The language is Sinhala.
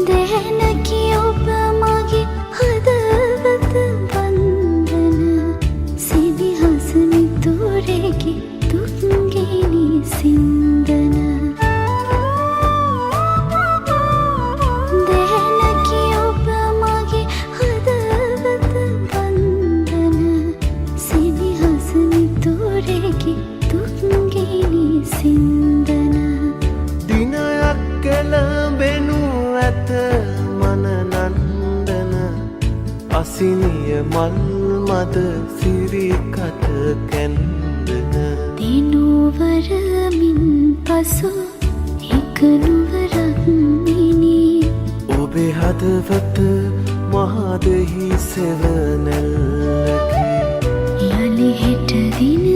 දැනකි ඔබ මගේ හදවත බන්ධන, සෙනෙහස මිතුරෙකි දුක්ගිනි සින්දන. දැනකි ඔබ මගේ හදවත බන්ධන, සෙනෙහස මිතුරෙකි දුක්ගිනි සින්දන. දිනයක් කෙළඹෙනු ඇත මන නන්දන, අසිනිය මල් මද සිරිකත කැන්දන. දෙනුවර මින් පසු එක නුවරක් මෙනි. ඔබේ හදවත මහදෙහි සෙවනැල්ලකි. යළි හෙට දින